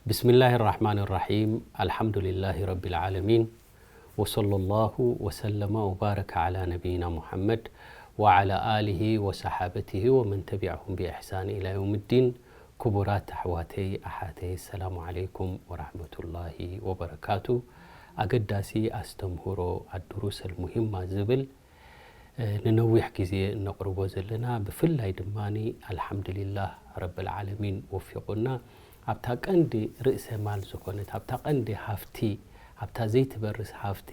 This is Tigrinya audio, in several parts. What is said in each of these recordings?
بسم الله الرحمن الرحيم. الحمد لله رب العالمين. وصلى الله وسلم وبارك على نبينا محمد وعلى آله وصحابته ومن تبعهم بإحسان إلى يوم الدين. ክቡራት ኣሕዋተይ ኣሓተይ፣ ሰላሙ ዓለይኩም ወራሕመቱላሂ ወበረካቱ። ኣገዳሲ ኣስተምህሮ ኣድሩሰል ሙሂማ ዝብል፣ እ፣ ንነዊሕ ግዜ እነቕርቦ ዘለና፣ ብፍላይ ድማ ኣልሓምዱሊላህ ረብል ዓለሚን ወፊቑና ኣብታ ቀንዲ ርእሰ ማል ዝኾነት፣ ኣብታ ቀንዲ ሃፍቲ፣ ኣብታ ዘይትበርስ ሃፍቲ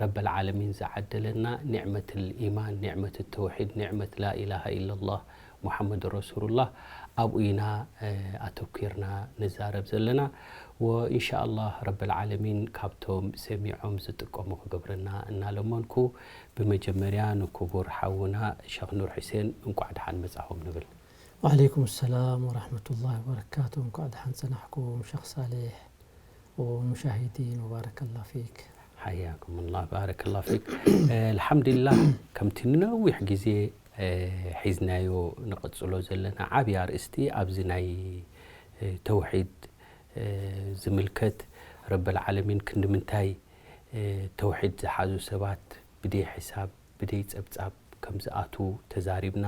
ረብል ዓለሚን ዝዓደለና ኒዕመትል ኢማን፣ ኒዕመት ተውሒድ፣ ኒዕመት ላኢላሃ ኢለላህ ሙሓመድ ረሱሉላህ፣ ኣብኡ ኢና፣ እ፣ ኣተኲርና ንዛረብ ዘለና። ወኢንሻኣላህ ረብል ዓለሚን ካብቶም ሰሚዖም ዝጥቀሙ ክገብረና እናለመንኩ፣ ብመጀመርያ ንክቡር ሓውና ሸኽ ኑር ሑሴን እንቋዕ ደሓን መጻኹም ንብል። ወዓለይኩም ሰላም ወራሕመቱላሂ ወበረካቱ። እንኳዕ ደሓን ጸናሕኩም ሸኽ ሳሌሕ ወሙሻሂዲን፣ ወባረከላ ፊክ። ሓያኩሙላህ፣ ባረከላ ፊክ። እ፣ ኣልሓምዱሊላህ፣ ከምቲ ንነዊሕ ግዜ፣ እ፣ ሒዝናዮ ንቕጽሎ ዘለና ዓብዪ ኣርእስቲ ኣብዚ ናይ፣ እ፣ ተውሒድ፣ እ፣ ዝምልከት፣ ረበል ዓለሚን ክንዲ ምንታይ፣ እ፣ ተውሒድ ዝሓዙ ሰባት ብደይ ሕሳብ፣ ብደይ ጸብጻብ ከም ዝኣትዉ ተዛሪብና።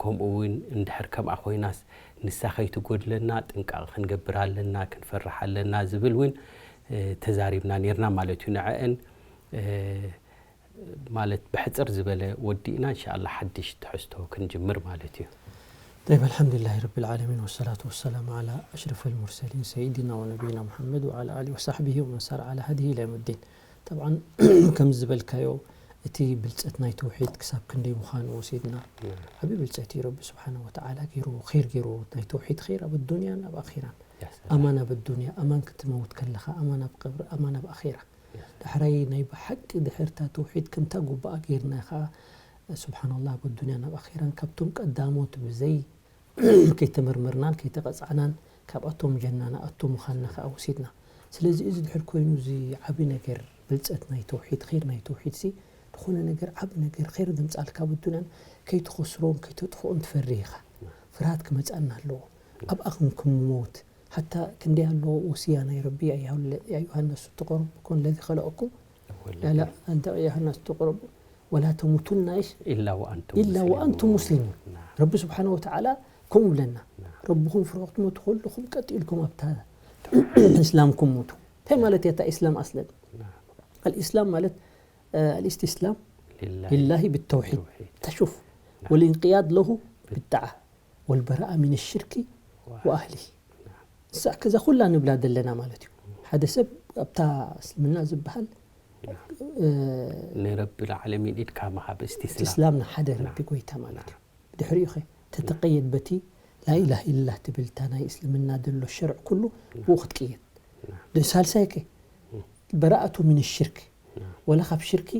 ከምኡ እውን እንድሕር ከምኣ ኮይናስ ንሳ ከይትጎድለና ጥንቃቐ ክንገብር ኣለና፣ ክንፈርሕ ኣለና ዝብል እውን፣ እ፣ ተዛሪብና ኔርና ማለት እዩ። ንዐአን፣ እ፣ ማለት ብሕጽር ዝበለ ወዲእና፣ እንሻኣላ ሓድሽ ትሕዝቶ ክንጅምር ማለት እዩ። طيب، الحمد لله رب العالمين، والصلاة والسلام على أشرف المرسلين سيدنا ونبينا محمد وعلى آله وصحبه ومن سار على هديه إلى يوم الدين. طبعا ከም ዝበልካዮ፣ እቲ ብልጸት ናይ ተውሒድ ክሳብ ክንደይ ምዃኑ ወሲድና። ዓቢ ብልጸት እዩ። ረቢ ስብሓነ ወተዓላ ገይሩ፣ ኸይር ገይሩ፣ ናይ ተውሒድ ኸይር ኣብ ኣዱንያን ኣብ ኣኺራን። ያ ሰላም። ኣማን ኣብ ኣዱንያ፣ ኣማን ክትመውት ከለኻ፣ ኣማን ኣብ ቀብሪ፣ ኣማን ኣብ ኣኺራ። ያ ሰላም። ዳሕራይ ናይ ብሓቂ ድሕርታ ተውሒድ ከምታ ጉባኣ ገይርና ኸኣ፣ ስብሓንላህ፣ ኣብ ኣዱንያን ኣብ ኣኺራን ካብቶም ቀዳሞት ብዘይ ከይተመርመርናን ከይተቐጻዕናን ካብኣቶም ጀና ንኣቱ ምዃንና ከኣ ወሲድና። ስለዚ እዚ ድሕር ኮይኑ፣ እዚ ዓቢ ነገር፣ ብልጸት ናይ ተውሒድ፣ ኸይር ናይ ተውሒድሲ፣ ዝኾነ ነገር፣ ዓቢ ነገር፣ ኸይር ዘምጻልካ ኣብ ኣዱንያን ከይትኸስሮን ከይተጥፍኦን ትፈርህ ኢኻ። ፍርሃት ክመጻና ኣለዎ። ኣብኣ ክንክምሞት፣ ሓታ ክንደይ ኣሎ ወስያ ናይ ረቢ፣ ያ ኣዩሃ-፣ ያ ኣዩሃ ናሱ ተቆረቡ ኮን ለዚ ኸለቀኩም፣ ላ፣ ላ፣ ኣንተ ያ ኣዩሃ ናሱ ተቆረቡ ወላ ተሙቱና፣ እሽ፣ ኢላ ወኣንቱም ኢላ ወኣንቱም ሙስሊሙን። ሙስሊሙን። ናም። ረቢ ስብሓነ ወተዓላ ከምኡ ብለና። ናም። ረብኹም ፍርሑ ክትሞቱ ከለኹም ቀጥ ኢልኩም ኣብታ እስላምኩም ሙቱ። እንታይ ማለት እያ እታ እስላም ኣስለን? ናም። ኣልእስላም ማለት፣ እ፣ ኣልእስትስላም ሊላሂ ሊላሂ ብተውሒድ። ተውሒድ። ተሹፍ። ናም። ወልእንቅያድ ለሁ ብጣዓ። ወልበራኣ ሚን ሽርኪ ወ-፣ ወኣህሊሂ። ናም። ንሳ ከዛ ኩላ ንብላ ዘለና ማለት እዩ። ሓደ ሰብ ኣብታ እስልምና ዝበሃል፣ ናም። እ፣ ንረብል ዓለሚን ኢድካ ምሃብ፣ እስትስላም። እስትስላም ንሓደ ናም። ረቢ ጎይታ ማለት እዩ። ናም። ድሕሪኡ ኸ ተተቀየድ በቲ ላኢላህ ኢላላህ ትብል፣ እታ ናይ እስልምና ዘሎ ሸርዕ ኩሉ ናም። ብኡ ክትቅየድ። ናም። ድ-፣ ሳልሳይ ከ ናም። በራኣቱ ሚን ሽርክ። ናም። ወላ ካብ ሽርኪ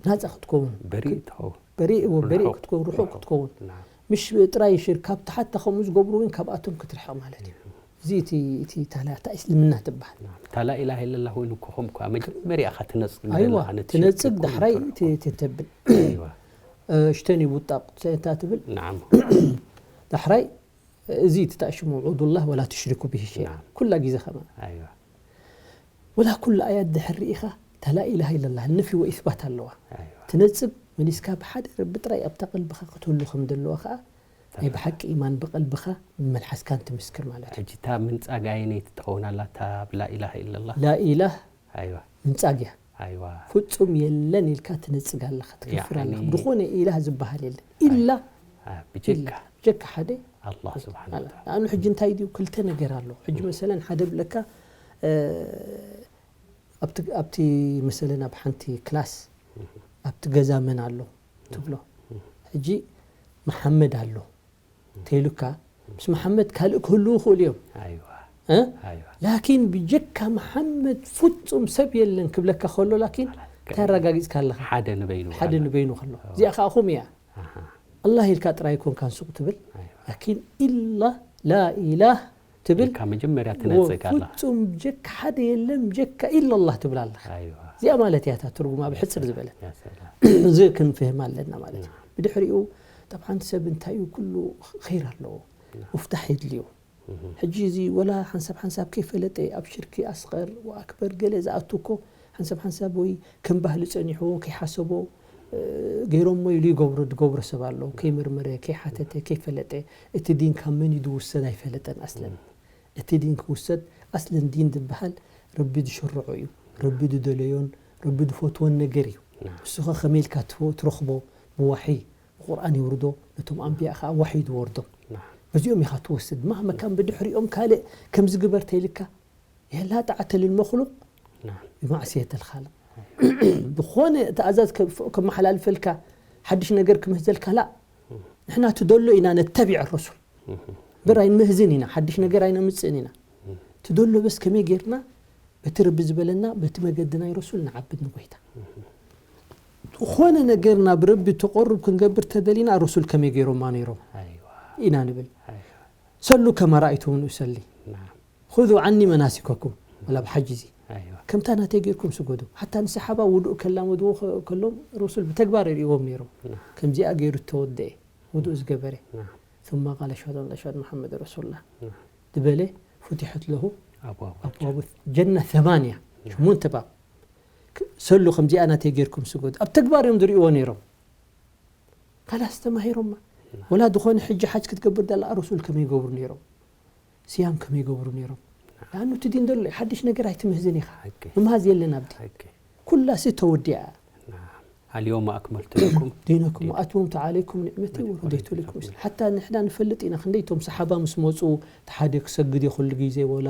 ናጻ ክትከውን። በሪእ ትኸውን። በሪእ፣ በሪእ ርሑቕ። ክትከውን፣ ርሑቕ ርሑቕ። ክትከውን። ናም። ምሽ ጥራይ ሽርክ፣ ካብ ተሓታ ከምኡ ዝገብሩ እውን ካብኣቶም ክትርሕቕ ማለት እዩ። እዚ እቲ፣ እቲ ታላ-፣ እታ እስልምና ትበሃል። ናም። እታ ላኢላሃ ኢለላህ እውን እኮ ከምኳ መጀመርያ ኢኻ ትነጽግ ኣይዋ፣ ዘለኻ፣ ነቲ ትነጽግ ሽርክ ዳሕራይ ኩሉ ቲ-፣ ቲ-፣ ተብል። ኣይዋ። እ፣ እሽተኒቡ ጣቁት እንታይ ትብል? ናም። ዳሕራይ እዚ እቲ ተኣሽሙ ውዑዱላህ ወላ ትሽሪኩ ቢሂ ሸይኣ። ናም። ኩላ ግዜ ከማ። ኣይዋ። ወላ ኩሉ ኣያት ድሕር ርኢኻ፣ እታ ላኢላሃ ኢለላህ ነፊ ወኢስባት ኣለዋ። ኣይዋ። ትነጽግ መሊስካ ብሓደ ረቢ ጥራይ ኣብታ ቀልብኻ ክትህሉ ከም ዘለዋ ኸኣ፣ ናይ ተረዳ። ብሓቂ ኢማን ብቐልብኻ ብመልሓስካን ትምስክር ማለት እዩ። ሕጂ እታ ምንጻግ ኣየነይቲ ትኸውን ኣላ? እታ ኣብ ላኢላሃ ኢለላህ? ላኢላህ ኣይዋ። ምንጻግ እያ። ኣይዋ። ፍጹም የለን ኢልካ ትነጽግ ኣለኻ፣ ትከፍር ኣለኻ። ያዕኒ ብዝኾነ ኢላህ ዝበሃል የለን። ኣይ-፣ ኢላ ኣ፣ ብጀካ። ኢላ። ብጀካ ሓደ ኣላህ ስብሓነ ኣላ። ወተዓላ። ንኣኑ ሕጂ እንታይ ድዩ? ክልተ ነገር ኣሎ። ሕጂ መሰለን ሓደ ብለካ፣ እ፣ ኣብቲ፣ ኣብቲ መሰለን ኣብ ሓንቲ ክላስ፣ ኣብቲ ገዛ መን ኣሎ ትብሎ። ሕጂ መሓመድ ኣሎ ተይሉካ፣ ምስ መሓመድ ካልእ ክህልዉ ይኽእሉ እዮም። ኣይዋ። እ? ኣይዋ። ላኪን ብጀካ መሓመድ ፍጹም ሰብ የለን ክብለካ ከሎ፣ ላኪን ኣላ፣ እንታይ ኣረጋጊጽካ ኣለኻ? ሓደ ንበይኑ ሓደ ኣላ። ንበይኑ ከሎ። ኣዎ። እዚኣ ከኣ ኹም እያ። ኣሃ። ኣላህ ኢልካ ጥራይ ኮንካን ሱቕ ትብል። ኣይዋ። ላኪን ኢላ ላኢላህ ትብል። ኢልካ መጀመርያ ትነጽግ ኣላ። ፍጹም ጀካ ሓደ የለን፣ ጀካ ኢላላህ ትብል ኣለኻ። ኣይዋ። እዚኣ ማለት እያ እታ ትርጉማ ብሕጽር ዝበለ። ያ ሰላም። እዚ ክንፍህም ኣለና ማለት እዩ። ናም። ብድሕሪኡ፣ ጠብዓን ሰብ እንታይ እዩ፣ ኩሉ ኸይር ኣለዎ። ናም። ምፍታሕ የድልዮ። ሕጂ እዚ ወላ ሓንሳብ ሓንሳብ ከይፈለጠ ኣብ ሽርኪ ኣስቐር ወኣክበር ገለ ዝኣቱ እኮ ሓንሳብ ሓንሳብ ወይ ከም ባህሊ ጸኒሕዎ ከይሓሰቦ ገይሮሞ ኢሉ ይገብሮ ዝገብሮ ሰብ ኣሎ። ከይመርመረ፣ ከይሓተተ፣ ከይፈለጠ እቲ ዲን ካብ መን እዩ ዝውሰድ ኣይፈለጠን ኣስለን። እቲ ዲን ክውሰድ ኣስለን ዲን ዝበሃል ረቢ ዝሸርዖ እዩ። ረቢ ዝደለዮን ረቢ ዝፈትዎን ነገር እዩ። ንስኸ ከመይ ኢልካ ትረኽቦ? ብዋሒ ብቁርኣን የውርዶ፣ ነቶም ኣንብያ ኸዓ ዋሒ ዝወርዶም። በዚኦም ኢኻ ትወስድ። ማህመ ካን ብድሕሪኦም ካልእ ከምዚ ግበር ተይልካ የላ ጣዕተ ልልመክሉቅ ብማዕስየት ልኻልቅ ዝኾነ ትእዛዝ ከመሓላልፈልካ ሓድሽ ነገር ክምህዘልካ ላ ንሕና ትደሎ ኢና ነተቢዕ ረሱል በር ኣይንምህዝን ኢና ሓድሽ ነገር ኣይነምፅእን ኢና ትደሎ በስ ከመይ ጌርና በቲ ረቢ ዝበለና በቲ መገዲ ናይ ረሱል ንዓብድ ንጎይታ ዝኾነ ነገር ናብ ረቢ ተቆርብ ክንገብር ተደሊና ረሱል ከመይ ገይሮማ ነይሮም ኢና ንብል ሰሉ ከማ ረኣይቱሙኒ ኡሰሊ ኹዙ ዓኒ መናሲከኩም ወላ ብሓጂ እዚ ከምታ ናተይ ጌርኩም ስገዱ ሓታ ንሰሓባ ውዱእ ከላመድዎ ከሎም ረሱል ብተግባር ይርእዎም ነይሮም ከምዚኣ ገይሩ ተወደአ ውዱእ ዝገበረ ثم قال أشهد أن لا إله إلا محمد رسول الله ዝበለ فتحت له أبواب الجنة ثمانية ሸሞንተ ባብ ሰሉ ከምዚኣ ናተይ ጌርኩም ስገዱ ኣብ ተግባር እዮም ዝርእይዎ ነይሮም ካላስ ተማሂሮማ ወላ ዝኾነ ሕጂ ሓጅ ክትገብር ዳላ ረሱል ከመይ ይገብሩ ነይሮም ስያም ከመይ ይገብሩ ነይሮም ያኑ እቲ ዲን ዘሎ ሓድሽ ነገር ኣይትምህዝን ኢኻ ምምሃዝ የለን ኣብዲ ኩላ ሲ ተወዲኣ اليوم أكملت لكم دينكم وأتممت عليكم نعمتي ورضيت لكم الإسلام حتى ንሕና ንፈልጥ ኢና ክንደይ ቶም ሰሓባ ምስ መፁ እቲ ሓደ ክሰግድ እየ ኩሉ ግዜ ወላ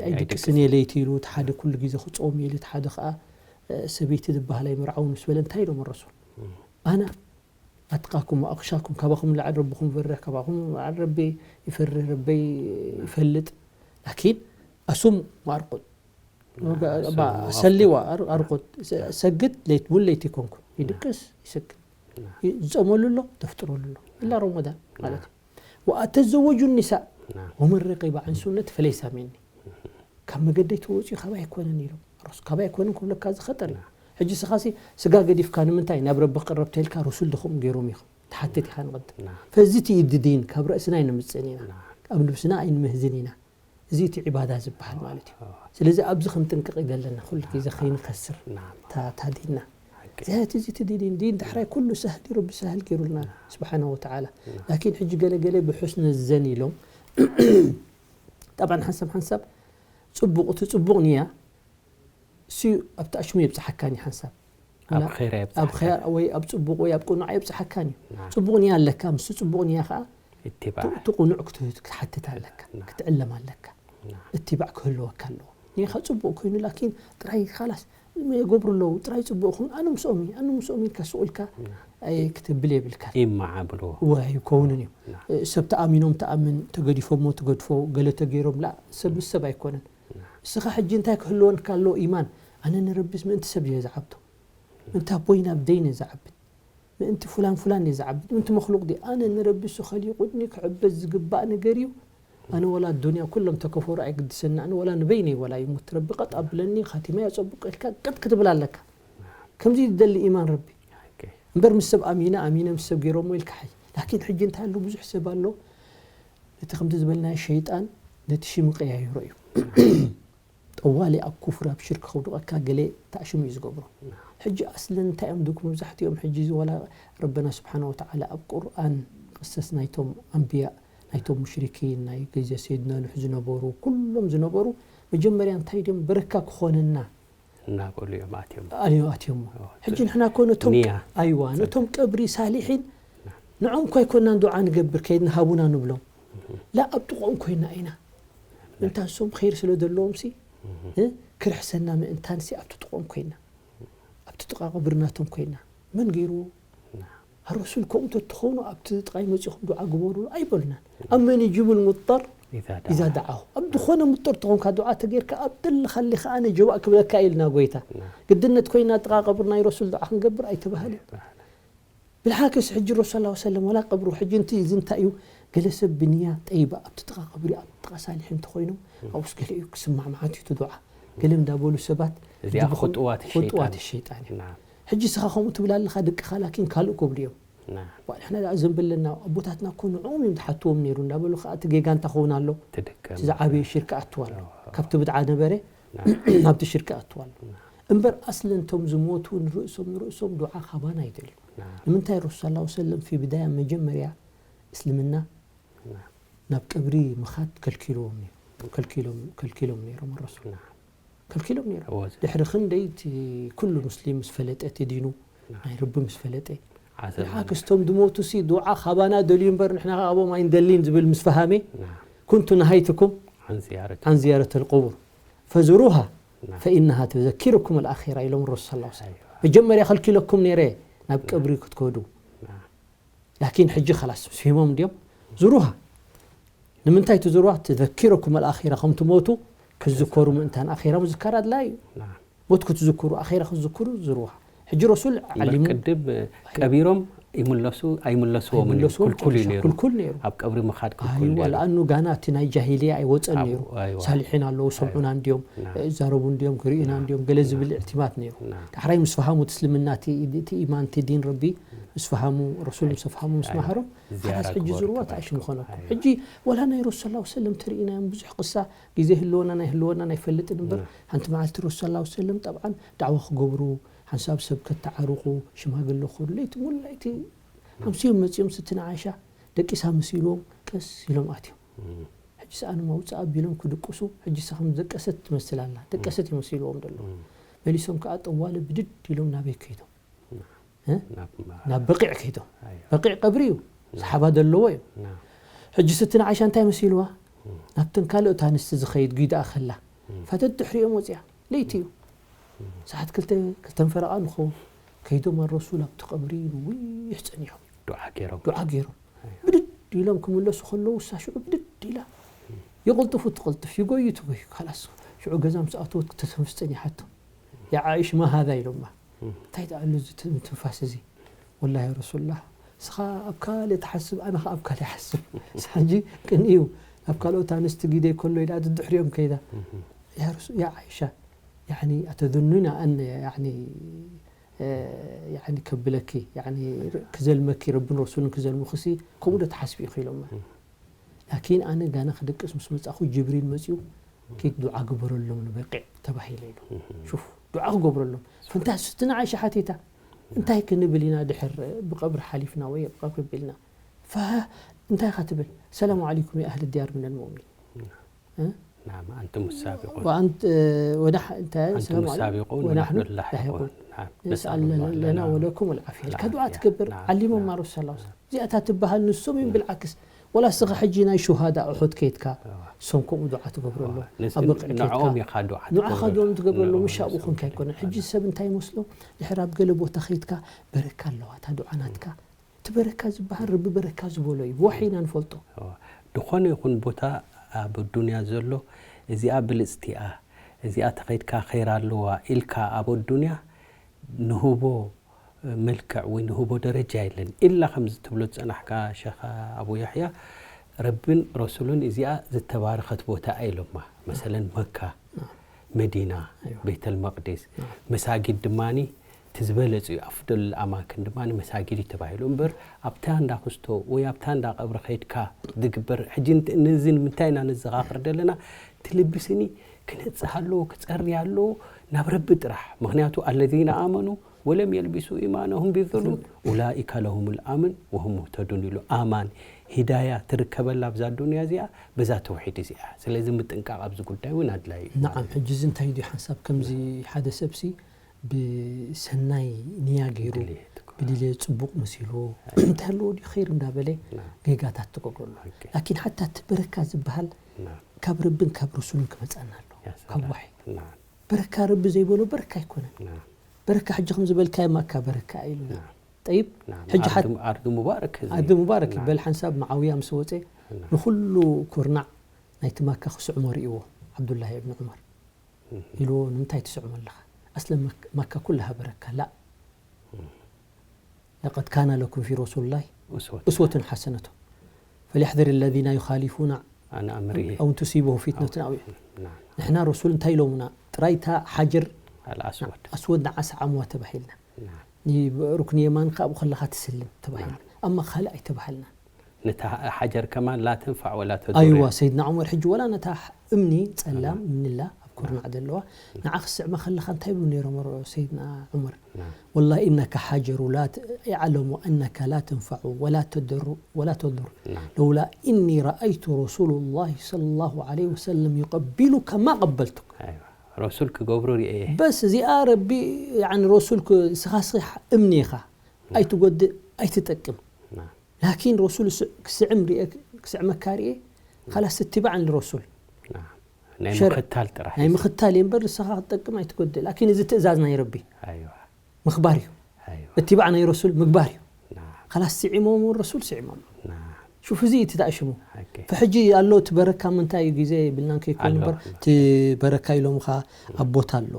ኣይድቅስን እየ ለይቲ ኢሉ እቲ ሓደ ኩሉ ግዜ ክፆም ኢሉ እቲ ሓደ ከዓ ሰበይቲ ዝበሃል ኣይምርዓውን ምስ በለ እንታይ ኢሎም ረሱል ኣና ኣትቃኩም ወኣኽሻኩም ካባኹም ላዕሊ ረብኹም ይፈርሕ ካባኹም ላዕሊ ረቢ ይፈርህ ረበይ ይፈልጥ ላኪን ኣሱም ወኣርቁድ ሰሊዋ ኣርቁድ ሰግድ ለይት ሙን ለይቲ ይኮንኩ ይድቅስ ይሰግድ ዝፀመሉ ኣሎ ተፍጥረሉ ኣሎ እላ ረመዳን ማለት እዩ ወኣተዘወጁ ኒሳ ወመን ረቂባ ዓን ሱነት ፈለይሳ ሚኒ ካብ መገደይ ተወፅኡ ካባይ ኣይኮነን ኢሎም ረሱ ካባይ ኣይኮነን ክብለካ እዚ ኸጠር እዩ ሕጂ ስኻሲ ስጋ ገዲፍካ ንምንታይ ናብ ረቢ ክቅረብ ተልካ ረሱል ድኹም ገይሮም ኢኹም ትሓትት ኢኻ ንቐድም ፈዚ እቲ እዩ ድዲን ካብ ረእስና ኣይነምፅእን ኢና ኣብ ልብስና ኣይንምህዝን ኢና እዚ እቲ ዒባዳ ዝበሃል ማለት እዩ ስለዚ ኣብዚ ክንጥንቅቕ ይደለና ኩሉ ግዜ ከይንከስር ታዲና ዚያት እዚ እቲ ዲን ዲን ዳሕራይ ኩሉ ሰህል ረቢ ሰህል ገይሩልና ስብሓነ ወተዓላ ላኪን ሕጂ ገለገለ ብሑስነ ዘን ኢሎም ጠብዓን ሓንሳብ ሓንሳብ ፅቡቕ እቲ ፅቡቕ ንያ እሱ ኣብቲ ኣሽሙ የብፅሓካን እዩ ሓንሳብ ኣብ ኸይራ የብፅሓካ ወይ ኣብ ፅቡቕ ወይ ኣብ ቅኑዕ የብፅሓካን እዩ ፅቡቕ ንያ ኣለካ ምስ ፅቡቕ ንያ ከዓ እቲ ቅኑዕ ክትሓትት ኣለካ ክትዕለም ኣለካ እትባዕ ክህልወካ ኣለዎ ኒኻ ፅቡቕ ኮይኑ ላኪን ጥራይ ካላስ የገብሩ ኣለዉ ጥራይ ፅቡቕ ይኹን ኣነ ምስኦም እዩ ኣነ ምስኦም ኢልካ ስቕ ኢልካ ክትብል የብልካ ኢማዓ ብልዎ ወይ ይከውንን እዩ ሰብ ተኣሚኖም ተኣምን ተገዲፎሞ ትገድፎ ገለ ተገይሮም ላ ሰብ ምስ ሰብ ኣይኮነን እስኻ ሕጂ እንታይ ክህልወንካ ኣለዎ ኢማን ኣነ ንረቢስ ምእንቲ ሰብ እየ ዝዓብዶ ምእንቲ ኣቦይ ናብ ደይነ ዝዓብድ ምእንቲ ፉላን ፉላን እየ ዝዓብድ ምእንቲ መክሉቅ ድየ ኣነ ንረቢ እሱ ከሊቁኒ ክዕበድ ዝግባእ ነገር እዩ ኣነ ወላ ኣዱንያ ኩሎም ተከፈሩ ኣይግድሰኒ ኣነ ወላ ንበይነይ ወላ ይሙት ረቢ ቀጥ ኣብለኒ ካቲማይ ኣፀቡቅ ኢልካ ቀጥ ክትብል ኣለካ ከምዚ ዝደሊ ኢማን ረቢ እምበር ምስ ሰብ ኣሚነ ኣሚነ ምስ ሰብ ገይሮሞ ኢልካ ሓይ ላኪን ሕጂ እንታይ ኣሎ ብዙሕ ሰብ ኣሎ እቲ ከምቲ ዝበልናዮ ሸይጣን ነቲ ሽም ቀያይሮ እዩ ጠዋሊ ኣብ ኩፍር ኣብ ሽርክ ከውድቐካ ገለ ተኣሽሙ እዩ ዝገብሮ ሕጂ ኣስለን እንታይ እዮም ድኩ መብዛሕትኦም ሕጂ እዚ ወላ ረበና ስብሓን ወተዓላ ኣብ ቁርኣን ቅሰስ ናይቶም ኣንብያ ናይቶም ሙሽሪኪን ናይ ግዜ ሰይድና ኑሕ ዝነበሩ ኩሎም ዝነበሩ መጀመርያ እንታይ ድዮም በረካ ክኾነና እናበሉ እዮም ኣትዮም ኣዮ ኣትዮሞ ሕጂ ንሕና ኮ ነቶም ንያ። ኣይዋ ነቶም ቀብሪ ሳሊሒን ንዖም ኮ ኣይኮናን ዱዓ ንገብር ከይድና ሃቡና ንብሎም ላ ኣብ ጥቕኦም ኮይና ኢና ምእንታን ሶም ኸይር ስለ ዘለዎም ሲ እ? ክርሕሰና ምእንታን ሲ ኣብቲ ጥቕኦም ኮይና ኣብቲ ጥቓ ቀብሪ ናቶም ኮይና መን ገይርዎ ረሱል ከምኡ ተትኾኑ ኣብቲ ጥቓይ መፂኹም ዱዓ ግበሩ ኣይበሉናን ኣመን ይጅቡ ልሙጠር إذا ኢዛ دعاه ደዓሁ ኣብ ዝኾነ ሙጠር ተኾንካ ዱዓ ተገይርካ ኣብ ጥልኻ ሊኻ ኣነ ጀዋእ ክብለካ ኢልና ጎይታ ግድነት ኮይና ጥቓ ቀብሪ ናይ ረሱል ዱዓ ክንገብር ኣይተባህልን ብልሓክስ ሕጂ ረሱል ላ ሰለም ወላ ቀብሩ ሕጂ እንቲ እዚ እንታይ እዩ ገለ ሰብ ብንያ ጠይባ ኣብቲ ጥቓ ቀብሪ ኣብ ጥቓ ሳሊሒ እንተኾይኖም ኣብስ ገለ እዩ ክስማዕ መዓት እዩ እቲ ዱዓ ገለ እንዳበሉ ሰባት እዚኣ ድብኹ- ኹጥዋት ኹጥዋት ሸይጣን። ሸይጣን እዩ ናም። ሕጂ ስኻ ከምኡ ትብል ኣለኻ ደቅኻ ላኪን ካልእ ክብሉ እዮም ንሕና ደኣ ዘንበለና ኣቦታትና እኮ ንዕኦም እዮም ዝሓትዎም ነይሩ እንዳበሉ ከዓ እቲ ጌጋ እንታይ ኸውን ኣሎ? እቲ ዝዓበየ ሽርክ ኣትዋ ኣሎ። ካብቲ ብድዓ ነበረ ናብቲ ሽርክ ኣትዋ ኣሎ። እምበር ኣስለን እቶም ዝሞቱ ንርእሶም ንርእሶም ዱዓ ካባና ይደልዩ። ንምንታይ ረሱል ሰለላሁ ዐለይሂ ወሰለም ፊ ብዳያ መጀመርያ እስልምና ናብ ቀብሪ ምኻድ ከልኪልዎም ነይሩ። ከልኪሎም ነይሮም ረሱል። ከልኪሎም ነይሮም። ድሕሪ ክንደይ እቲ ኩሉ ሙስሊም ምስ ፈለጠ እቲ ዲኑ ናይ ረቢ ምስ ፈለጠ ሓክስቶም ድሞቱ ሲ ዱዓ ካባና ደልዩ እምበር ንሕና ኣብኦም ኣይንደሊን ዝብል ምስ ፈሃሜ ኩንቱ ነሃይትኩም ዓን ዝያረት ልቁቡር ፈዙሩሃ ፈኢነሃ ትዘኪርኩም ኣልኣኺራ ኢሎም ረሱል ሰለላሁ ዐለይሂ ወሰለም። መጀመርያ ከልኪለኩም ነይረ ናብ ቀብሪ ክትከዱ። ላኪን ሕጂ ከላስ ስሂሞም እንዲዮም ዙሩሃ። ንምንታይ ትዝሩሃ? ትዘኪረኩም ኣልኣኺራ፣ ከም ትሞቱ ክትዝከሩ ምእንታን ኣኺራ ምዝካር ኣድላይ እዩ። ሞት ክትዝክሩ ኣኺራ ክትዝክሩ ዝሩሃ። ሕጂ ረሱል ዓሊሙ ቅድም ቀቢሮም ይምለሱ ኣይምለስዎም ክልኩል እዩ ነይሩ። ክልኩል ነይሩ። ኣብ ቀብሪ ምኻድ ክልኩል ነይሩ። ለኣኑ ጋና እቲ ናይ ጃሂልያ ኣይወፀን ነይሩ። ሳሊሒን ኣለዉ ሰምዑና እንዲዮም፣ ይዛረቡ እንዲዮም፣ ክርእዩና እንዲዮም ገለ ዝብል እዕቲማት ነይሩ። ዳሕራይ ምስ ፈሃሙ እቲ እስልምና እቲ ኢማን እቲ ዲን ረቢ ምስ ፈሃሙ ረሱል ምስ ኣፍሃሙ ምስ መሃሮም ሓላስ ሕጂ ዝርዋ ተኣሽ ምኾነኩም። ሕጂ ወላ ናይ ረሱል ሰለላሁ ሰለም ተርእናዮም ብዙሕ ቅሳ ግዜ ህልወና ናይ ህልወና ናይ ፈልጥን እምበር ሓንቲ መዓልቲ ረሱል ሰለላሁ ሰለም ጠብዓን ዳዕዋ ክገብሩ ሓንሳብ ሰብ ከተዓርቑ ሽማግለ ክኸዱ ለይቲ ሙሉ ለይቲ ኣምስዮም መፂኦም ስትና ዓይሻ ደቂሳ መሲልዎም ቀስ ኢሎም ኣትዮም። ሕጂ ሰኣን መውፅእ ኣቢሎም ክድቅሱ ሕጂ ሰ ከም ደቀሰት ትመስል ኣላ ደቀሰት ይመሲልዎም ደሎ መሊሶም ከዓ ጠዋለ ብድድ ኢሎም ናበይ ከይዶም ናብ በቂዕ ከይዶም። በቂዕ ቀብሪ እዩ፣ ሰሓባ ዘለዎ እዩ። ሕጂ ስትና ዓይሻ እንታይ መሲልዋ? ናብተን ካልኦት ኣንስቲ ዝኸይድ ጒድኣ ከላ ፋተት ድሕሪኦም ወፅያ። ለይቲ እዩ፣ ሰዓት ክልተ ክልተን ፈረቓ ንኸውን። ከይዶም ኣረሱል ኣብቲ ቀብሪ ነዊሕ ፀኒሖም። ዱዓ ገይሮም። ዱዓ ገይሮም ብድድ ኢሎም ክምለሱ ከለዉ እሳ ሽዑ ብድድ ኢላ ይቕልጥፉ ትቕልጥፍ ይጎዩ ትጎዩ ካላስ ሽዑ ገዛ ምስ ኣተወት ክተተንፍስ ፀኒሓቶ። ያ ዓኢሽ ማ ሃዛ ኢሎማ። እንታይ ደኣ ኣሎ እዚ ትንፋስ እዚ? ወላሂ ያ ረሱሉላህ እስኻ ኣብ ካልእ ትሓስብ ኣነ ኸኣ ኣብ ካልእ ይሓስብ። እስኻ ሕጂ ቅንኢ እዩ ናብ ካልኦት ኣንስቲ ግደይ ከሎ ኢላ ድድሕሪኦም ከይዳ። ያ ረሱ ያ ዓኢሻ ያኒ ኣተዘኑና ኣነ ያኒ ያኒ ከብለኪ ያኒ ክዘልመኪ ረብን ረሱልን ክዘልሙኺሲ ከምኡ ዶ ትሓስቢ ኢኺ ኢሎማ። ላኪን ኣነ ጋና ክድቅስ ምስ መጻኹ ጅብሪል መጺኡ ኪድ ዱዓ ግበረሎም ንበቂዕ ተባሂለ ኢሉ። ሹፍ ዱዓ ክገብረሎም ፈንታ ስትና ዓይሻ ሓቲታ እንታይ ክንብል ኢና ድሕር ብቀብሪ ሓሊፍና ወይ ብቀብሪ ቢልና ፈ እንታይ ኢኻ ትብል ሰላሙ ዓለይኩም ያ ኣህሊ ዲያር ምን ልሙእሚኒን نعم أنتم السابقون وأنت ونحن أنتم السابقون ونحن اللاحقون نسأل لنا ولكم العافية ኢልካ ዱዓ ትገብር ዓሊሞም ማረሱ ሰላ እዚኣታ ትበሃል ንሶም እዮም ብልዓክስ ወላ ስኻ ሕጂ ናይ ሹሃዳ ኡሑድ ከይድካ ሶም ከምኡ ዱዓ ትገብረሎም ኣብ በቅዕ ከይድካ ንዓኻ ዶም ትገብረሎም ምሻ ብኹንካ ኣይኮነን ሕጂ ሰብ እንታይ ይመስሎ ድሕር ኣብ ገለ ቦታ ከይድካ በረካ ኣለዋ እታ ዱዓ ናትካ እቲ በረካ ዝበሃል ረቢ በረካ ዝበሎ እዩ ብዋሒ ኢና ንፈልጦ። ዝኾነ ይኹን ቦታ ኣብ ኣዱንያ ዘሎ እዚኣ ብልፅቲ እያ፣ እዚኣ ተኸይድካ ኸይር ኣለዋ ኢልካ ኣብ ኣዱንያ ንህቦ መልክዕ ወይ ንህቦ ደረጃ የለን። ኢላ ከምዚ ትብሎ ዝፀናሕካ ሸኽ ኣቡ ያሕያ ረብን ረሱሉን እዚኣ ዝተባረኸት ቦታ እያ ኢሎማ። መሰለን መካ፣ መዲና፣ ቤተል መቅዲስ፣ መሳጊድ ድማኒ እቲ ዝበለጸ እዩ። ኣፍደሉል ኣማክን ድማ መሳጊድ እዩ ተባሂሉ። እምበር ኣብታ እንዳ ክስቶ ወይ ኣብታ እንዳ ቀብሪ ከይድካ ዝግበር፣ ሕጂ ንት-፣ ነዚ ንምንታይ ኢና ነዘኻኽር ዘለና? እቲ ልቢ ስኒ ክነጽህ ኣለዎ፣ ክጸሪ ኣለዎ ናብ ረቢ ጥራሕ። ምኽንያቱ፣ ኣለዚነ ኣመኑ ወለም የልቢሱ ኢማነሁም ቢዙልም ኡላኢከ ለሁሙል ኣምን ወሁም ሙህተዱን ኢሉ። ኣማን፣ ሂዳያ ትርከበላ ኣብዛ ዱንያ እዚኣ በዛ ተውሒድ እዚኣ። ስለዚ ምጥንቃቕ ኣብዚ ጉዳይ እውን ኣድላዪ እዩ። ነዓም፣ ሕጂ እዚ እንታይ ድዩ ሓንሳብ ከምዚ ሓደ ሰብሲ ብሰናይ ንያ ገይሩ ድሌት እኮ። ብድሌት ጽቡቕ መሲልዎ እንታይ ኣለዎ ድዩ ኸይር እንዳበለ ና። ጌጋታት ትገብረሉ። ኦኬ። ላኪን ሓታ እቲ በረካ ዝበሃል ና። ካብ ረብን ካብ ረሱልን ክመጸና ኣለዎ። ያ ካብ ሰላም። ዋሒ። ና። በረካ ረቢ ዘይበሎ በረካ ኣይኮነን። ና። በረካ ሕጂ ከም ዝበልካዮ ማካ በረካ ኢሉና። ና። ጠይብ ና። ሕጂ ሓት- ዓርዲ ሙባረክ እዚ። ዓርዲ ሙባረክ ና። ይበል ሓንሳብ መዓውያ ምስ ወጸ ና። ንኹሉ ኩርናዕ ናይቲ ማካ ክስዕሞ ርእይዎ ዓብዱላሂ እብን ዑመር። ኢልዎ ንምንታይ ትስዕሞ ኣለኻ ኣስለ መካ ኩላሃ በረካ ላእ ለቀድ ካነ ለኩም ፊ ረሱሉላሂ ኡስወቱን ሓሰነቱ ፈልያሕዘር ለዚነ ዩኻሊፉና ኣው ቱሲበሁም ፊትነቱን ኣው ንሕና ረሱል እንታይ ኢሎምና ጥራይ እታ ሓጀር ኣስወድ ንዓ ሰዓምዋ ተባሂልና ሩክን የማን ካብኡ ከለኻ ትስልም ተባሂልና። ኣማ ካልእ ኣይተባሃልናን። ነታ ሓጀር ከማን ላ ተንፋዕ ወላ ተዱር ኣይዋ እያ። ሰይድና ዑመር ሕጂ ወላ ነታ እምኒ ጸላም እምኒላ ኣብ ኩርናዕ ዘለዋ ንዓ ክስዕማ ከለኻ እንታይ ይብሉ ነይሮም ሮ- ሰይድና ዑመር ናም። والله إنك حجر لا ت- يعلم أنك لا تنفع ولا تضر ولا تضر ናም። لولا إني رأيت رسول الله صلى الله عليه وسلم يقبلك ما قبلتك ኣይዋ። ረሱል ክገብሩ ርእየ በስ እዚኣ ረቢ يعني ረሱል ክ- ስኻሲ እምኒ ኢኻ ኣይትጎድእ ኣይትጠቅም ናም። ላኪን ረሱል ስ- ክስዕም ርኤ ክስዕመካ ርኤ ካላስ እትባዕ ንረሱል ናም። ናይ ሸርዕ። ምኽታል ጥራሕ ናይ እዩ። ምኽታል እየ እምበር ንስኻ ክትጠቅም ኣይትጎድእ ላኪን እዚ ትእዛዝ ናይ ረቢ ኣይዋ። ምኽባር እዩ ኣይዋ። እትባዕ ናይ ረሱል ምግባር እዩ ናም። ካላስ ስዒሞም እውን ረሱል ስዒሞም ናም። ሹፍ እዚ እዩ እቲ ተኣሽሙ ኦኬ። ፈሕጂ ኣሎ እቲ በረካ ምንታይ እዩ ግዜ ይብልናን ከይኮኑ ኣሎ። እምበር እቲ በረካ ኢሎምኻ ኣብ ቦታ ኣሎ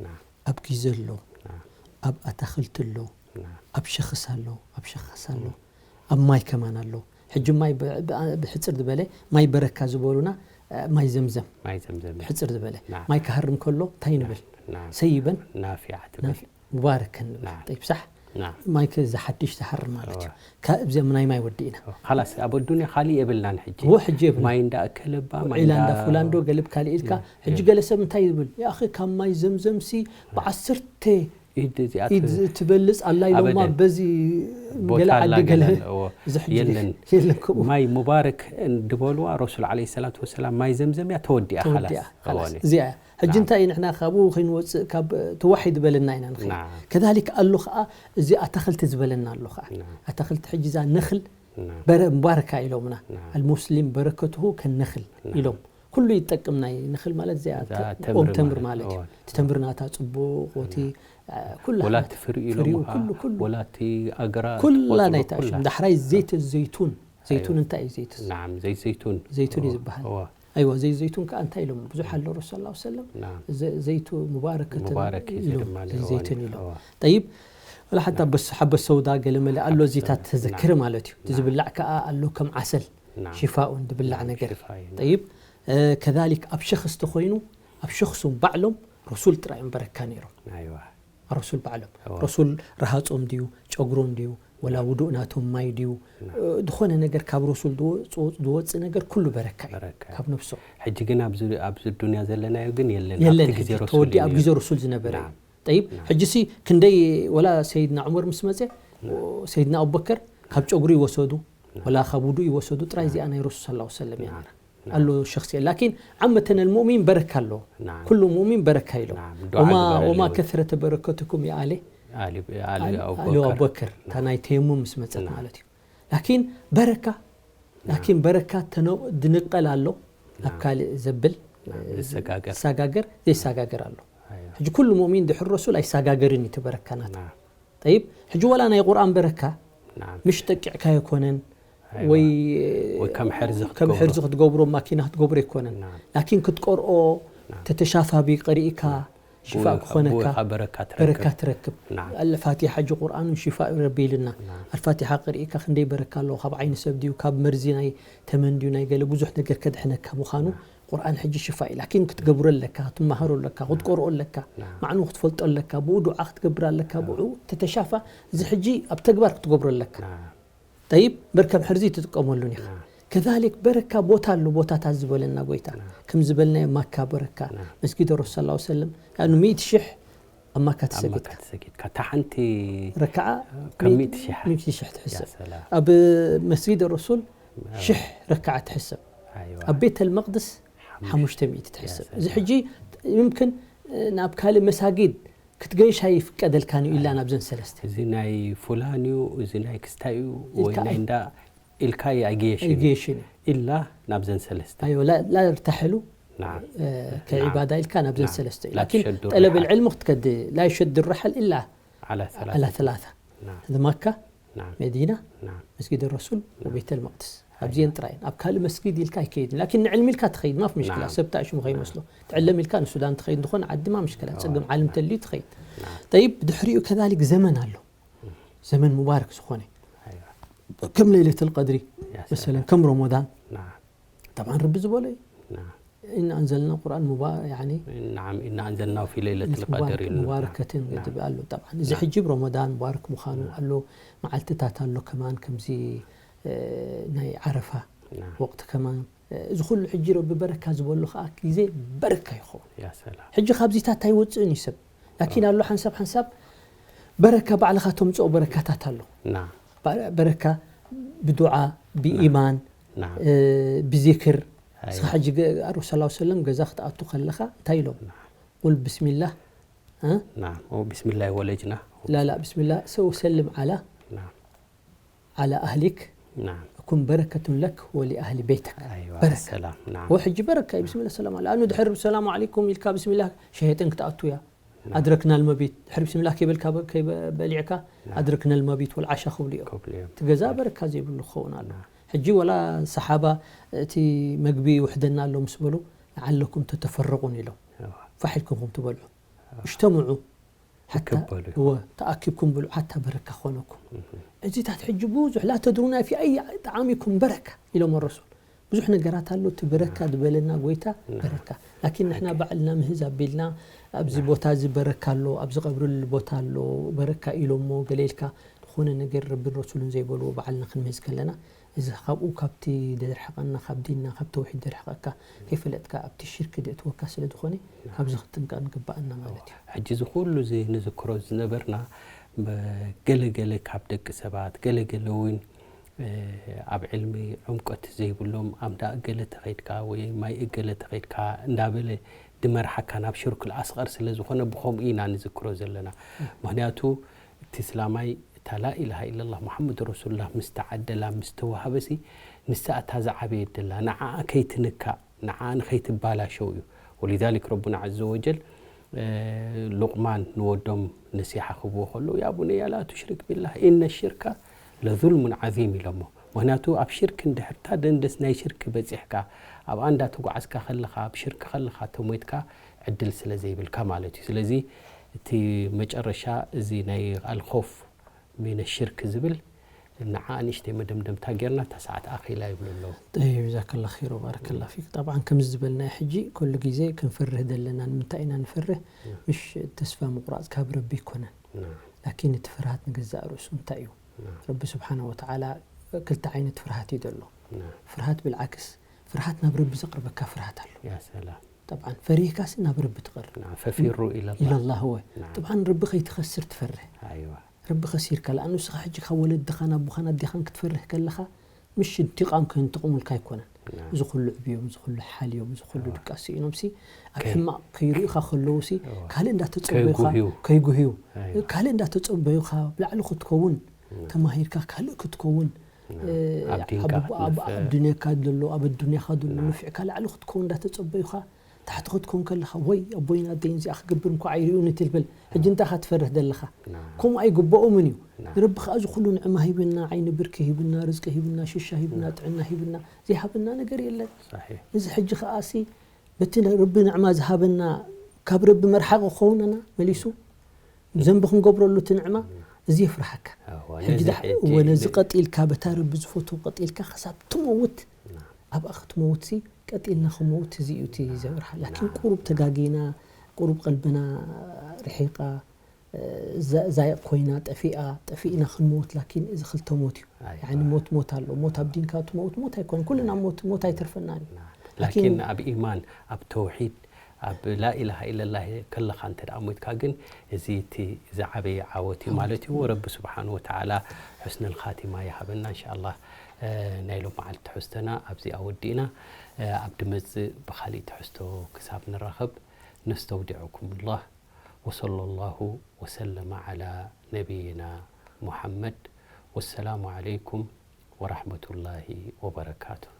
ናም። ኣብ ግዜ ኣሎ ናም። ኣብ ኣታኽልቲ ኣሎ ናም። ኣብ ሸኽስ ኣሎ ኣብ ሸኻስ ኣሎ ኣብ ማይ ከማን ኣሎ ሕጂ ማይ ብ- ብ- ብሕፅር ዝበለ ማይ በረካ ዝበሉና እ፣ ማይ ዘምዘም ማይ ዘምዘም ብሕፅር ዝበለ ናም። ማይ ክሃርም ከሎ እንታይ ንብል ናም። ሰይበን ናፊዓ ትብል ሙባረከን ንብል ናም። ጠይብ ሳሕ ናም። ማይ ከ ዝሓድሽ ዝሃርም ማለት እዩ ካብ እዚኦም ናይ ማይ ወዲእና ካላስ ኣብ ኣዱንያ ካሊእ የብልናን ሕጂ እዎ ሕጂ የብልና ማይ እንዳእከለባ ማይ ዒላ እንዳ- እንዳ ፉላንዶ ገልብ ካልእ ኢልካ ሕጂ ገለ ሰብ እንታይ ይብል ያኺ ካብ ማይ ዘምዘምሲ ብዓሰርተ ኢድ እዚኣ ኢድ ትበልፅ ኣላ ኢሎማ ኣበደን። በዚ ቦታ ገለ ኣላ ዓዲ ገለ ገለ፣ እዎ። እዚ ሕጂ የለን። የለን ከምኡ ማይ ሙባረክ እንድበልዋ ረሱል ዓለይሂ ሰላቱ ወሰላም ማይ ዘምዘም እያ ተወዲኣ ተወዲኣ ካላስ ካላስ እዋኒ። እዚኣ እያ። ሕጂ ናም። እንታይ ንሕና ካብኡ ከይንወፅእ ካብ ተዋሒድ ዝበለና ኢና ንኸይድ ናም። ከዛሊክ ኣሎ ከዓ እዚ ኣታኽልቲ ዝበለና ኣሎ ከዓ ናም። ኣታኽልቲ ሕጂ እዛ ነኽል ናም። በረ- ሙባረካ ኢሎምና ናም። ኣልሙስሊም በረከትሁ ከነኽል ናም። ኢሎም ኩሉ ይጠቅም ናይ ነኽል ማለት እዚኣ እዛ ተ- ተምሪ ኦም ተምር ማለት፣ ማለት እዩ እዋ። እቲ ተምርና እታ ፅቡቕ ወቲ ኩላ ወላ ናት- እቲ ፍሪኡ ፍሪኡ ኢሎምኻ ኩሉ ኩሉ ወላ እቲ ኣግራ ኩላ ቆጽሉ ናይ ኩላ። ታሽም ዳሕራይ ዘይት ዘይቱን ዘይቱን እንታይ እዩ ዘይትስ ናም ዘይት ዘይቱን ዘይቱን እዩ ዝበሃል እዋ። ኣይዋ ዘይት ዘይቱን ከዓ እንታይ ኢሎም ብዙሕ ኣሎ ረሱ ስላ ሰለም ናም ዘ- ዘይቱ ሙባረከትን ሙባረክ እዩ ኢሎም ድማ ዘይት ዘይትን ኢሎም እዋ። ጠይብ ወላ ሓታ በስ ሓበስ ሰውዳ ገለመለ ኣሎ እዚታት ተዘክር ማለት እዩ እቲ ናም። ዝብላዕ ከዓ ኣሎ ከም ዓሰል ናም። ሽፋኡን ዝብላዕ ነገር ሽፋ እዩ። ጠይብ እ፣ ከዛሊክ ኣብ ሸኽስ ተኾይኑ ኣብ ሸኽሶም ባዕሎም ረሱል ጥራይ እዮም በረካ ነይሮም ኣይዋ ረሱል ባዕሎም እዋ። ረሱል ረሃፆም ድዩ ጨጉሮም ድዩ ወላ ውዱእ ናቶም ማይ ድዩ እ፣ ዝኾነ ነገር ካብ ረሱል ዝወ- ዝወ- ዝወፅእ ነገር ኩሉ በረካ እዩ በረካ እዩ። ካብ ነብሶም ሕጂ ግን ኣብዚ ኣብዚ ዱንያ ዘለናዮ ግን የለን የለን ኣብቲ ግዜ ሕጂ ረሱል ተወዲ ኣብ የለን። ግዜ ረሱል ዝነበረ እዩ ናም። ጠይብ ሕጂ ሲ ክንደይ ወላ ሰይድና ዑመር ምስ መፀ ሰይድና ኣቡበከር ካብ ጨጉሩ ይወሰዱ ወላ ካብ ውዱእ ይወሰዱ ጥራይ እዚኣ ናይ ረሱል ስላ ሰለም እያ ናም። ኣሎ ሸክስያ ላኪን ዓመተን ልሙእሚን በረካ ኣለዎ ናም። ኩሉ ሙእሚን በረካ ኢሎም ናም። ዱዓ ወማ ግበረሉ ወማ ይብል። ከስረተ በረከትኩም የኣለ ኣሊ ኣሊ ኣሊ ኣቡበከር ኣቡበከር እታ ናይ ተየሙም ምስ መፀት ናም። ማለት እዩ ላኪን በረካ ላኪን በረካ ተነ- ድንቀል ኣሎ ናብ ካልእ ዘብል ናም። ዝሰጋገር ዝሰጋገር ዘይሰጋገር ኣሎ ኣይዋ። ሕጂ ኩሉ ሙእሚን ድሕሪ ረሱል ኣይሰጋገርን እዩ እቲ በረካ ናቱ ናም። ጠይብ ሕጂ ወላ ናይ ቁርኣን በረካ ናም። ምሽ ጠቂዕካ ኣይኮነን ኣይዋ። ወይ ወይ ከም ሕርዚ ከም ክትገብሮ። ሕርዚ ክትገብሮ ማኪና ክትገብሮ ኣይኮነን ናም። ላኪን ክትቀርኦ ተተሻፋቢ ቀሪእካ ሽፋእ ብኡ- ክኾነካ ብኡ ኢኻ በረካ ትረክብ። በረካ ትረክብ ናም። ኣልፋቲሓ ሕጂ ቁርኣኑን ሽፋእ ረቢ ኢልና ናም። ኣልፋቲሓ ቀሪእካ ክንደይ በረካ ኣለዎ ካብ ዓይኒ ሰብ ድዩ ካብ መርዚ ናይ ተመን ድዩ ናይ ገለ ብዙሕ ነገር ከድሕነካ ምዃኑ ቁርኣን ሕጂ ሽፋእ እዩ ላኪን ክትገብሮ ኣለካ ክትመሃሮ ኣለካ ክትቆርኦ ኣለካ ናም። ማዕኑ ክትፈልጦ ኣለካ ብኡ ዱዓ ክትገብር ኣለካ ብኡ ተተሻፋ እዚ ሕጂ ኣብ ተግባር ክትገብሮ ኣለካ ናም። ጠይብ እምበር ከም ሕርዚ ትጥቀመሉን ኢኻ ከዛሊክ በረካ ቦታ ኣሎ ቦታታት ዝበለና ጎይታ ከም ዝበልናዮ ማካ በረካ መስጊድ ረሱል ስላ ሰለም ያኑ ሚእቲ ሽሕ ኣብ ማካ ኣብ ትሰግድ ማካ ተሰጊድካ እታ ሓንቲ ረክዓ ከም ሚእቲ ሽሕ። ሚእቲ ሽሕ ትሕሰብ ያ ሰላም። ኣብ መስጊድ ረሱል ሽሕ ረክዓ ትሕሰብ ኣይዋ። ኣብ ቤተል መቅድስ ሓሙሽተ ሚእቲ ትሕሰብ እዚ ሕጂ ምምክን ናብ ካልእ መሳጊድ ክትገይሽ ኣይፍቀደልካን እዩ ኢላ ናብዘን ሰለስተ እዚ ናይ ፉላን እዩ እዚ ናይ ክስታይ እዩ ወይ ኢልካ ናይ እንዳ ኢልካ ኣይገየሽን እዩ። ኣይገየሽን እዩ ኢላ ናብዘን ሰለስተ ኣዮ ላ ላ እርታሕሉ ናም። ከዒባዳ ኢልካ ናብዘን ናም። ሰለስተ እዩ ላ ላኪን ትሸዱ ጠለብ ርሓል። ልዕልሚ ክትከድ ላ ይሸዱ ርሓል ኢላ ዓላ ሰላሳ ዓላ ሰላሳ ናም። እዚ ማካ ናም። መዲና ናም። መስጊድ ረሱል ወቤተል መቅድስ ኣብዚአን ጥራይ ኣብ ካልእ መስጊድ ኢልካ ኣይከይድን ላኪን ንዕልሚ ኢልካ ትኸይድ ማፍ ምሽክላ ናም። ሰብ ተኣሽሙ ከይመስሎ ትዕለም ኢልካ ንሱዳን ትኸይድ ዝኾነ ዓዲ ማ ምሽክላ ፀገም ዓለም ተልዩ ትኸይድ ናም። ጠይብ ድሕሪኡ ከዛሊክ ዘመን ኣሎ ዘመን ሙባረክ ዝኾነ ኣይዋ። ከም ለይለት ልቀድሪ ያ መሰለን ከም ረመዳን ናም። ጠብዓን ረቢ ዝበሎ እዩ ናም። إن أنزلنا القرآن مبا يعني نعم إنا أنزلناه في ليلة القدر مبارك ይብል። مباركة نعم. ይበሃል ኣሎ። طبعا እዚ نعم. ሕጂ ብ ረመዳን ሙባረክ ምዃኑ نعم. ኣሎ፣ መዓልትታት ኣሎ ከማን ከምዚ እ፣ ናይ ዓረፋ نعم. ወቕቲ ከማን እ፣ እዚ ኩሉ ሕጂ ረቢ በረካ ዝበሎ ከዓ ግዜ በረካ ይኸውን። يا سلام ሕጂ ካብዚታት ኣይወፅእን እዩ ሰብ ላኪን ኣሎ ሓንሳብ ሓንሳብ በረካ ባዕልኻ ተምፅኦ በረካታት ኣሎ። نعم በ- በረካ ብዱዓ ብኢማን نعم እ፣ ብዚክር أيوة. እስኻ ሕጂ ኣሩ ስ ሰለም ገዛ ክትኣቱ ከለኻ እንታይ ኢሎም? ቁል ብስሚላህ እ? نعم وبسم الله ولجنا ላላ ብስሚላህ ሰው ሰልም ዓላ نعم ዓላ ኣህሊክ نعم ኩን በረከቱን ለክ ወሊኣህሊ ቤተክ أيوة በረካ سلام نعم ወ ሕጂ በረካ እዩ ብስሚላ ሰላም ዓላ ኣኑ ድሕር ብሰላሙ ዓለይኩም ኢልካ ብስሚላ ሸየጥን ክትኣቱ እያ ኣድረክና ልመቢት ድሕር ብስሚላ ከይበልካ በ- ከይበ- በሊዕካ ኣድረክና ልመቢት ወልዓሻ ክብሉ እዮም كوبليوم እቲ ገዛ በረካ ዘይብሉ ክኸውን ኣሎ ሕጂ ወላ ሰሓባ እቲ መግቢ ይውሕደና ኣሎ ምስ በሉ ለዓለኩም ተተፈረቁን ኢሎም ፋሕ ኢልኩም ከም ትበልዑ እጅተምዑ ሓታ ይቀበሉ። እወ ተኣኪብኩም ብሉ ሓታ በረካ ክኾነኩም እዚታት ሕጂ ብዙሕ ላ ተድሩና ፊ ኣይ ጣዓሚኩም በረካ ኢሎም ረሱል ብዙሕ ነገራት ኣሎ እቲ በረካ ዝበለና ጎይታ በረካ ላኪን ንሕና ባዕልና ምህዝ ኣቢልና ኣብዚ ቦታ እዚ በረካ ኣሎ ኣብዚ ቀብርሉ ቦታ ኣሎ በረካ ኢሎሞ ገለ ኢልካ ዝኾነ ነገር ረብን ረሱልን ዘይበልዎ ባዕልና ክንምህዝ ከለና እዚ ካብኡ ካብቲ ደርሕቐና ካብ ዲንና ካብ ተውሒድ ደርሕቐካ ከይፈለጥካ ኣብቲ ሽርክ ደእትወካ ስለ ዝኾነ ካብዚ ክትጥንቀቕ ንግባኣና ማለት እዩ ሕጂ እዚ ኩሉ እዚ ንዝክሮ ዝነበርና ገለገለ ካብ ደቂ ሰባት ገለገለ እውን ኣብ ዕልሚ ዕምቀት ዘይብሎም ኣምዳ እገለ ተኸይድካ ወይ ማይ እገለ ተኸይድካ እንዳበለ ድመርሓካ ናብ ሽርክ ልኣስቐር ስለ ዝኾነ ብኸምኡ ኢና ንዝክሮ ዘለና ምክንያቱ እቲ እስላማይ እታ ላኢላሃ ኢለላህ ሙሓመድ ረሱሉላህ ምስ ተዓደላ ምስ ተዋሃበሲ ንሳ እታ ዝዓበየት ደላ ንዓኣ ከይትንካእ ንዓኣ ንኸይትባላሸው እዩ ወሊዛሊክ ረቡና ዐዘ ወጀል ሉቕማን ንወዶም ነሲሓ ክብዎ ከለዉ ያ ቡነያ ላ ቱሽሪክ ቢላህ ኢነ ሽርካ ለዙልሙን ዓዚም ኢሎሞ ምክንያቱ ኣብ ሽርክ እንድሕርታ ደንደስ ናይ ሽርክ በፂሕካ ኣብኣ እንዳተጓዓዝካ ከለኻ ኣብ ሽርክ ከለኻ ተሞይትካ ዕድል ስለ ዘይብልካ ማለት እዩ ስለዚ እቲ መጨረሻ እዚ ናይ ኣልኮፍ ሚነ ሽርክ ዝብል ንዓ ንእሽተይ መደምደምታ ጌርና እታ ሰዓት ኣኺላ ይብሉ ኣለዉ طيب جزاك الله خير وبارك الله فيك طبعا ከምዚ ዝበልናዮ ሕጂ ኩሉ ግዜ ክንፈርህ ዘለና ንምንታይ ኢና ንፈርህ ምሽ ተስፋ ምቁራፅ ካብ ረቢ ይኮነን ላኪን እቲ ፍርሃት ንገዛእ ርእሱ እንታይ እዩ ረቢ ስብሓነ ወተዓላ ክልተ ዓይነት ፍርሃት እዩ ዘሎ ፍርሃት ብልዓክስ ፍርሃት ናብ ረቢ ዘቅርበካ ፍርሃት ኣሎ ያ ሰላም طبعا ፈሪህካሲ ናብ ረቢ ትቀርብ ናም ፈፊሩ ኢለላ ኢለላህ ወ طبعا ረቢ ከይትኸስር ትፈርህ ኣይዋ ረቢ ከሲርካ ለኣኑ እስኻ ሕጂ ካብ ወለድኻን ኣቦኻን ኣዴኻን ክትፈርህ ከለኻ ምሽ እንቲቃም ከንጥቕሙልካ ኣይኮነን ናም እዚ ኩሉ ዕብዮም እዚ ኩሉ ሓልዮም እዚ ኩሉ ድቃስ ስኢኖምሲ ኣብ ከይ- ሕማቕ ከይርእዩኻ ከለውሲ እዋ። ካልእ እንዳተጸበዩኻ ከይጉህዩ። ከይጉህዩ ኣይዋ ካልእ እንዳተጸበዩኻ ብላዕሊ ክትከውን ተማሂርካ ካልእ ክትከውን ኣብ ዲንካ ኣብ- ኣብ- ክትነፍዕ። ኣብ ዱንያካ ዘሎ ኣብ ኣዱንያኻ ዘሎ ንፍዕካ ላዕሊ ክትከውን እንዳተጸበዩኻ ታሕቲ ክትከውን ከለኻ ወይ ኣቦይን ኣደይን እዚኣ ክገብር እንኳ ኣይርእዩን ትልበል ሕጂ እንታይ ኢኻ ትፈርህ ዘለኻ ናም ከምኡ ኣይግበኦምን እዩ ናም ንረቢ ከዓ እዚ ኩሉ ንዕማ ሂብና ዓይኒ ብርኪ ሂብና ርዝቂ ሂብና ሽሻ ሂብና ጥዕና ሂብና ዘይሃበና ነገር የለን صحيح እዚ ሕጂ ከኣሲ በቲ ረቢ ንዕማ ዝሃበና ካብ ረቢ መርሓቂ ክኸውን ኢና መሊሱ ዘንቢ ክንገብረሉ እቲ ንዕማ እዚ የፍርሓካ እዋ፣ ሕጂ ነዚ ዳ- ሕጂ እወ ነዚ ን- ቀጢልካ በታ ረቢ ዝፈትዎ ቀጢልካ ክሳብ ትመውት ኣብኣ ክትመውት ሲ ቀጢልና ክመውት እዚ እዩ እቲ ዘብርሃ ላኪን ቁሩብ ተጋጊና ቁሩብ ቀልብና ርሒቃ ዛይቕ ኮይና ጠፊኣ ጠፊእና ክንመውት ላኪን እዚ ክልተ ሞት እዩ ኣይ፣ ያኒ ሞት ሞት ኣሎ ሞት ኣብ ዲንካ ትመውት ሞት ኣይኮነ ኩልና ሞት ሞት ኣይተርፈናን እዩ ላኪን ኣብ ኢማን ኣብ ተውሒድ ኣብ ላኢላሃ ኢለላህ ከለኻ እንተ ደኣ ሞትካ ግን እዚ እቲ ዝዓበየ ዓወት እዩ ማለት እዩ ረቢ ስብሓን ወተዓላ ሑስነል ኻቲማ ይሃበና እንሻ ኣላህ ናይ ሎም መዓልቲ ትሕዝቶና ኣብዚ ኣወዲእና ኣብ ድመፅእ ብካሊእ ትሕዝቶ ክሳብ ንራኸብ ነስተውዲዕኩም ላህ وصلى الله وسلم على نبينا محمد والسلام عليكم ورحمة الله وبركاته